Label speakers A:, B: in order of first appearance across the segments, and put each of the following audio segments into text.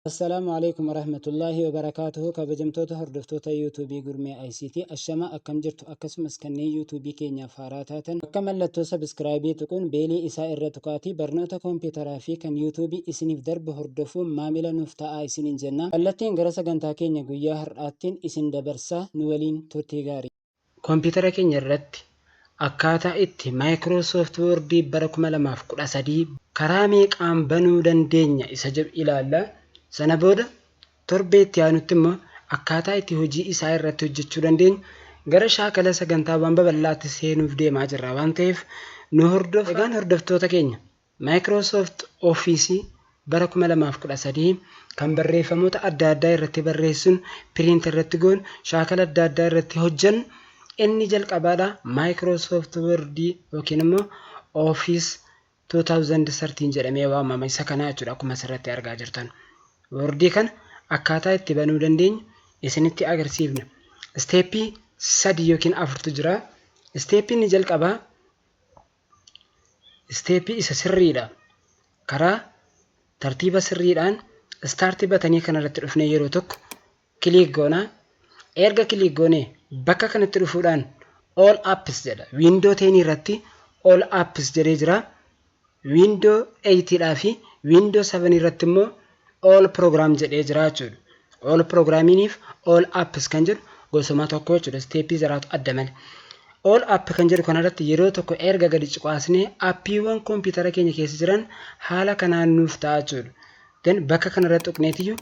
A: Assalaamu Aleykum Warahmatullaahi Wabarakaatuhu. Kabajamtoota hordoftoota YouTube Gurmee ICT, ashama, akkam jirtu? Akkasumas kanneen YouTube keenyaaf haaraa taatan, akka mallattoo subscribe tuquun beelii isaa irra tuqaatii barnoota kompiitaraa fi kan YouTube isiniif darbu hordofuun maamila nuuf ta'aa isiniin jenna. Kallattiin gara sagantaa keenya guyyaa har'aattiin isin dabarsaa, nu waliin turtii gaarii. Kompiitara keenya irratti akkaataa itti Microsoft Word bara 2013 karaa meeqaan banuu dandeenya isa jedhu ilaalla. Sana booda torbee itti aanutti immoo akkaataa itti hojii isaa irratti hojjechuu dandeenyu gara shaakala sagantaawwan babal'aatti seenuuf deemaa jirra waan ta'eef nu hordofaa. Egaan hordoftoota keenya, Microsoft Office bara 2013 kan barreeffamoota adda addaa irratti barreessuun, print irratti goonu, shaakala adda addaa irratti hojjennu inni jalqabaadha Microsoft Word yookiin immoo Office 2013 jedhamee waamama isa kanaa jechuudha. Akkuma asirratti argaa jirtan, Word kana akkaataa itti banuu dandeenyu isinitti agarsiifna. Isteeppii sadi yookiin afurtu jira. Isteeppii inni jalqabaa isteeppii isa sirriidha. Karaa tartiiba sirriidhaan start batanii kanarratti dhufnee yeroo tokko click goona. Erga click goonee bakka kanatti dhufuudhaan all apps jedha. Window 10 irratti all apps jedhee jira. Window 8 dhaa fi Window 7 irratti immoo all program jedhee jira jechuudha. All programminiif all apps kan jedhu gosuma tokko jechuudha. Isteeppii jiraatu adda malee. All app kan jedhu kanarratti yeroo tokko erga gadi cuqaasnee appiiwwan kompiitara keenya keessa jiran haala kanaan nuuf ta'a jechuudha. Then bakka kanarratti tuqneetiyyuu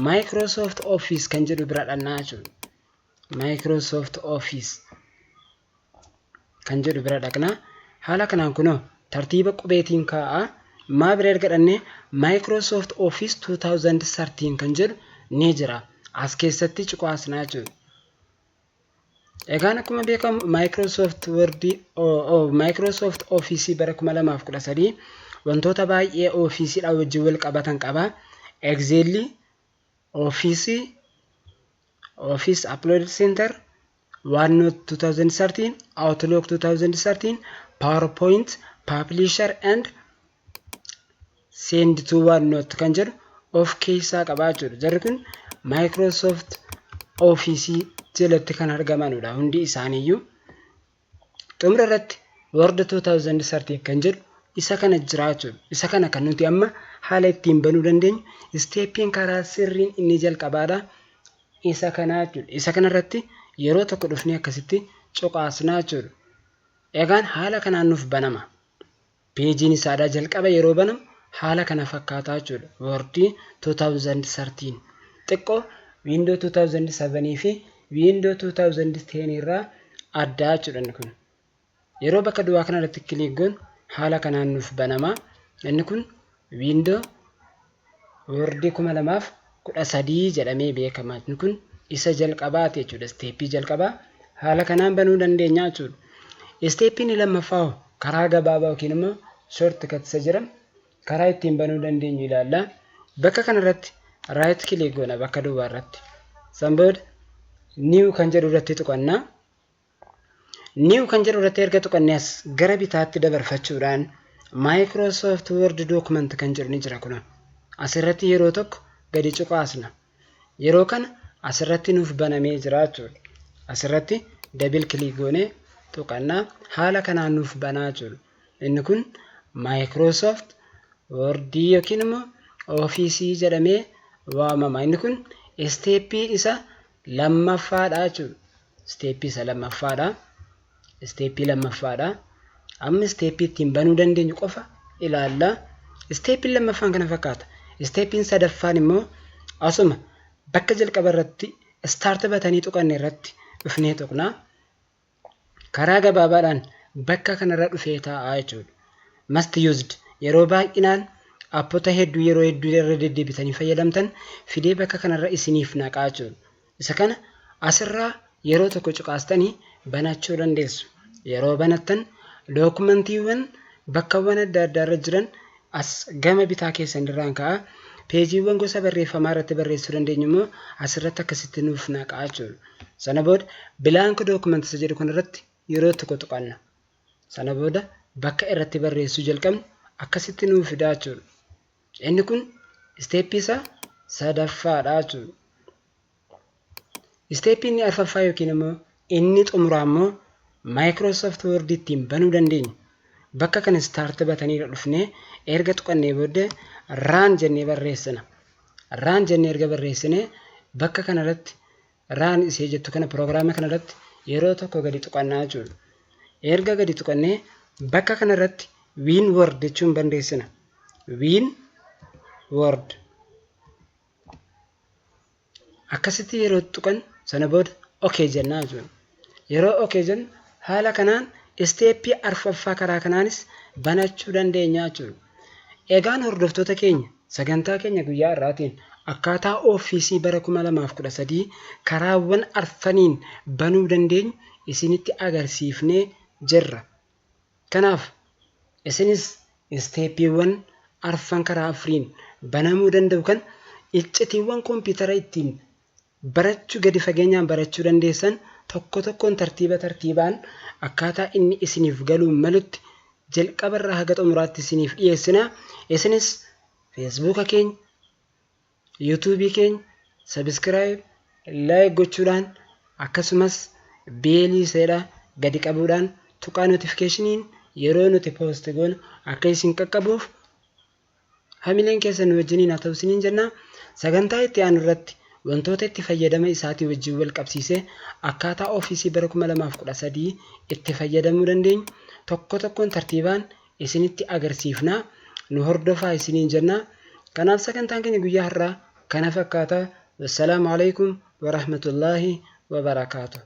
A: Microsoft Office kan jedhu bira dhannaa jechuudha. Microsoft Office kan jedhu bira dhaqnaa. Haala kanaan kunoo tartiiba qubeetiin kaa'a. Maa bira erga dhannee Microsoft Office 2013 kan jedhu ni jira. As keessatti cuqaasnaa jechuudha. Egaan akkuma beekamu Microsoft Word, Microsoft Office bara 2013 wantoota baay'ee Officeedhaan wajjin wal qabatan qaba. Excel, Office, Office Upload Center, OneNote 2013, Outlook 2013, PowerPoint, Publisher and Send to OneNote kan jedhu of keessaa qaba jechuudha. Jarri kun Microsoft Office jalatti kan argamanidha hundi isaaniiyyuu. Xumura irratti Word 2013 kan jedhu isa kana jira jechuudha. Isa kana kan nuti amma haala ittiin banuu dandeenyu isteeppiin karaa sirriin inni jalqabaadha. Isa kana jechuudha. Isa kanarratti yeroo tokko dhufnee akkasitti cuqaasnaa jechuudha. Egaan haala kanaan nuuf banama. Peejiin isaadhaa jalqaba yeroo banamu haala kana fakkaataa jechuudha. Word 2013 xiqqoo Windows 2007 fi Windows 2010 irraa addaa jechuudha inni kun. Yeroo bakka duwwaa kanarratti click goonu haala kanaan nuuf banama. Inni kun Windows Word 2013 jedhamee beekama. Inni kun isa jalqabaati jechuudha. Isteeppii jalqabaa haala kanaan banuu dandeenya jechuudha. Isteeppiin lammaffaa karaa gabaabaa yookiin immoo shortcut isa jedhamu karaa ittiin banuu dandeenyu ilaalla. Bakka kanarratti right click goona bakka duwwaa irratti. San booda new kan jedhu irratti tuqannaa. New kan jedhu irratti erga tuqannee as gara bitaatti dabarfachuudhaan Microsoft Word document kan jedhu ni jira kun. Asirratti yeroo tokko gadi cuqaasna. Yeroo kana asirratti nuuf banamee jira jechuudha. Asirratti double click goonee tuqannaa, haala kanaan nuuf banaa jechuudha. Inni kun Microsoft Word yookiin immoo Office jedhamee waamama. Inni kun isteeppii isa lammaffaadha jechuudha. Isteeppii isa lammaffaadha. Isteeppii lammaffaadha. Amma isteeppii ittiin banuu dandeenyu qofa ilaalla. Isteeppiin lammaffaan kana fakkaata. Isteeppiin sadaffaan immoo asuma bakka jalqaba irratti start batanii tuqanne irratti dhufnee tuqnaa. Karaa gabaabaadhaan bakka kanarra dhufee taa'aa jechuudha. Most used, yeroo baay'inaan appota hedduu yeroo hedduu irra deddeebitanii fayyadamtan fidee bakka kanarra isiniif naqaa jechuudha. Isa kana asirraa yeroo tokko cuqaastanii banachuu dandeessu. Yeroo banattan dookumantiiwwan bakkawwan adda addaa irra jiran as gama bitaa keessan irraan ka'a. Peejiiwwan gosa barreeffamaa irratti barreessuu dandeenyu immoo asirratti akkasitti nuuf naqaa jechuudha. Sana booda blank document isa jedhu kanarratti yeroo tokko tuqanna. Sana booda bakka irratti barreessuu jalqabnu akkasitti nuuf fidaa jechuudha. Inni kun isteeppii isaa sadaffaadha jechuudha. Isteeppii inni arfaffaa yookiin immoo inni xumuraa immoo Microsoft Word ittiin banuu dandeenya. Bakka kana start button dhufnee erga tuqannee booddee run jennee barreessina. Run jennee erga barreessinee bakka kanarratti run isee jettu kana piroogiraama kanarratti yeroo tokko gadi tuqannaa jechuudha. Erga gadi tuqannee bakka kanarratti Win Word jechuun barreessina. Win Word. Akkasitti yeroo tuqan sana booda okay jennaa jechuudha. Yeroo okay jennu haala kanaan isteeppii arfaffaa karaa kanaanis banachuu dandeenya jechuudha. Egaan hordoftoota keenya, sagantaa keenya guyyaa har'aatiin akkaataa Ooffiisii bara 2013 karaawwan arfaniin banuu dandeenyu isinitti agarsiifnee jirra. Kanaaf isinis isteeppiiwwan arfan karaa afuriin banamuu danda'u kan iccitiiwwan kompiitara ittiin barachuu gadi fageenyaan barachuu dandeessan tokko tokkoon tartiiba tartiibaan akkaataa inni isiniif galuu malutti jalqabarraa haga xumuraatti isiniif dhiyeessina. Isinis Feesbuuka keenya, Yuutuubii keenya subscribe, like gochuudhaan, akkasumas beelii seedhaa gadi qabuudhaan tuqaa notifikashiniin yeroo nuti post goonu akka isin qaqqabuuf hamileen keessan nu wajjiniin haa ta'u isiniin jenna. Sagantaa itti aanu irratti wantoota itti fayyadama isaatii wajjin wal qabsiisee akkaataa Ofiisii bara 2013 itti fayyadamuu dandeenyu tokko tokkoon tartiibaan isinitti agarsiifna. Nu hordofaa isiniin jenna. Kanaaf sagantaan keenya guyyaa har'aa kana fakkaata. Wassalaamu alaikum warahmatullaahi wabarakaatu.